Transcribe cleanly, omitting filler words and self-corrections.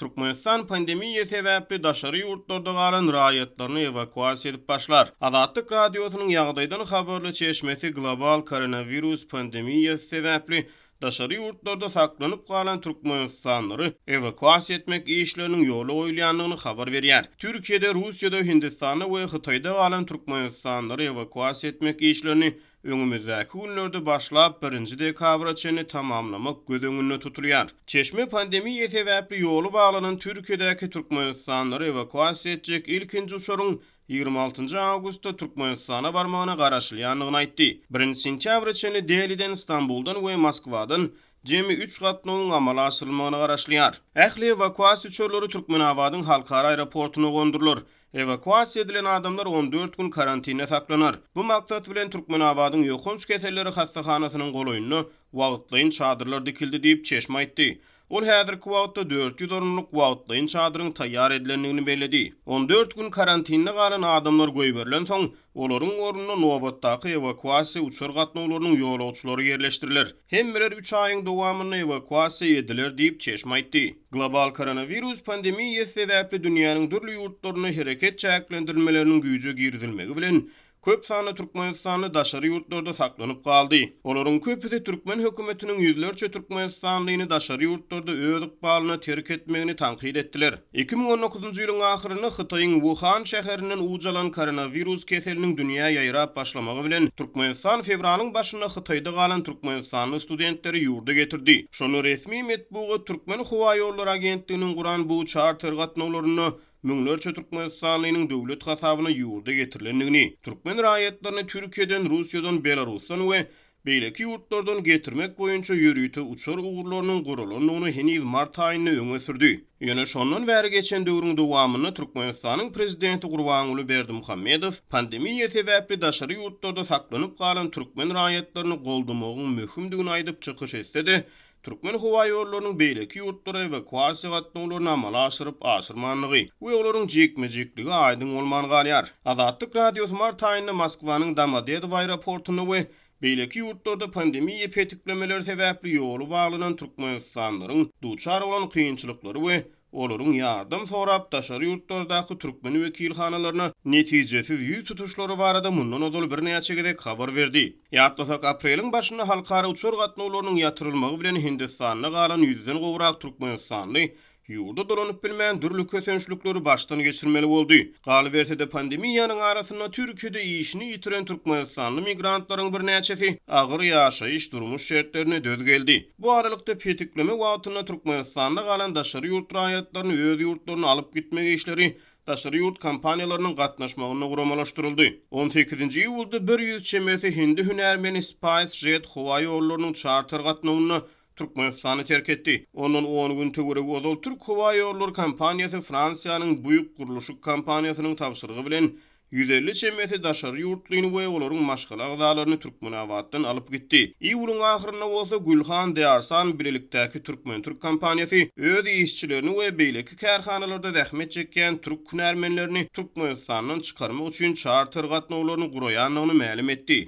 Türkmenistan pandemiýa sebäpli daşary ýurtlarda galan raýatlaryny ewakuasiýa edip başlar. Azatlyk Radiosynyň ýagdaýdan habarly çeşmesi global koronawirus pandemiýasy sebäpli daşary ýurtlarda saklanyp galan türkmenistanlylary ewakuasiýa etmek işleriniň ýola goýulýandygyny habar berýär. Türkiýede, Russiýada, Hindistanda we Hytaýda galan türkmenistanlylary ewakuasiýa etmek işlerini öňümizdäki günlerde başlap, birinji dekabra çenli tamamlamak göz öňünde tutulýar. Çeşme pandemiýa sebäpli ýoly baglanan Türkiýedäki türkmenistanlylary ewakuasiýa etjek ilkinji uçaryň 26 awgustda Türkmenistana barmagyna garaşylýandygyny aýtdy. Birinji sentýabra çenli Deliden, Stambuldan we Moskwadan jemi üç gatnawyň amala aşyrylmagyna garaşylýar. Ähli ewakuasiýa uçarlary Türkmenabadyň halkara aeroportuna gondurylar. Ewakuasiýa edilen adamlar 14 gün karantinde saklanar. Bu maksat bilen Türkmenabadyň ýokanç keselleri hassahanasynyň golaýynda wagtlaýyn çadyrlar dikildi diýip, çeşme aýtdy. Ol häzirki wagtda 400 orunlyk wagtlaýyn çadyryň taýýar edilendigini belledi. 14 gün karantinde galan adamlar goýberilensoň, olaryň ornuna nobatdaky ewakuasiýa uçar gatnawlarynyň ýolagçylary ýerleşdiriler. Hemmeler üç aýyň dowamynda ewakuasiýa ediler diýip, çeşme aýtdy. Global koronawirus pandemiýasy sebäpli dünýäniň dürli ýurtlarynda hereket çäklendirilmeleriniň güýje girizilmegi bilen, köp sanly türkmenistanly daşary ýurtlarda saklanyp galdy. Olaryň köpüsi türkmen hökümetiniň ýüzlerçe türkmenistanlyny daşary ýurtlarda öz ykbalyna terk etmegini tankyt etdiler. 2019-njy ýylyň ahyrynda Hytaýyň Wuhan şäherinden uç alan koronawirus keseliniň dünýä ýaýrap başlamagy bilen, Türkmenistan fewralyň başynda Hytaýda galan türkmenistanly studentleri ýurda getirdi. Şonda resmi metbugat Türkmenhowaýollary agentliginiň guran bu çarter gatnawlarynda müňlerçe türkmenistanlynyň döwlet hasabyna ýurda getirilendigini, türkmen raýatlaryny Türkiýeden, Russiýadan, Belarusdan we beýleki ýurtlardan getirmek boýunça ýörite uçar ugurlarynyň guralandygyny heniz mart aýynda öňe sürdi. Ýöne şondan bäri geçen döwrüň dowamynda Türkmenistanyň prezidenti Gurbanguly Berdimuhamedow pandemiýa sebäpli daşary ýurtlarda saklanyp galan türkmen raýatlaryny goldamagyň möhümdigini aýdyp çykyş etse-de, Türkmenhowaýollarynyň beýleki ýurtlara ewakuasiýa gatnawlaryny amala aşyryp-aşyrmandygy we olaryň jikme-jikligi aýdyň bolman galýar. Azatlyk Radiosy mart aýynda Moskwanyň Domodedowo aeroportunda we beýleki ýurtlarda pandemiýa petiklemeleri sebäpli ýoly baglanan türkmenistanlylaryň duçar bolan kynçylyklary we olaryň ýardam sorap daşary ýurtlardaky türkmen wekilhanalaryna netijesiz ýüz tutuşlary barada mundan ozal birnäçe gezek habar berdi. Ýatlasak, apreliň başynda halkara uçar gatnawlarynyň ýatyrylmagy bilen Hindistanda galan ýüzden gowrak türkmenistanly ýurda dolanyp bilmän, dürli kösençlikleri başdan geçirmeli boldy. Galyberse-de, pandemiýanyň arasynda Türkiýede işini ýitiren türkmenistanly migrantlaryň birnäçesi agyr ýaşaýyş-durmuş şertlerine döz geldi. Bu aralykda, petikleme wagtynda Türkmenistanda galan daşary ýurt raýatlaryny öz ýurtlaryna alyp gitmek işleri daşary ýurt kompaniýalarynyň gatnaşmagynda guramalaşdyryldy. On sekizinji iýulda 100 çemesi hindi hünärmeni SpiceJet howa ýollarynyň çarter gatnawynda Türkmenistany terk etdi. Ondan on gün töweregi ozal Türk howa ýollary kompaniýasy Fransiýanyň Buýuk gurluşyk kompaniýasynyň tabşyrygy bilen 150 çemesi daşary ýurtlyny we olaryň maşgala agzalaryny Türkmenabatdan alyp gitdi. Iýulyň ahyrynda bolsa Gülhan Dearsan bilelikdäki türkmen-türk kompaniýasy öz işçilerini we beýleki kärhanalarda zähmet çekýän türk hünärmenlerini Türkmenistandan çykarmak üçin çarter gatnawlaryny guraýandygyny mälim etdi.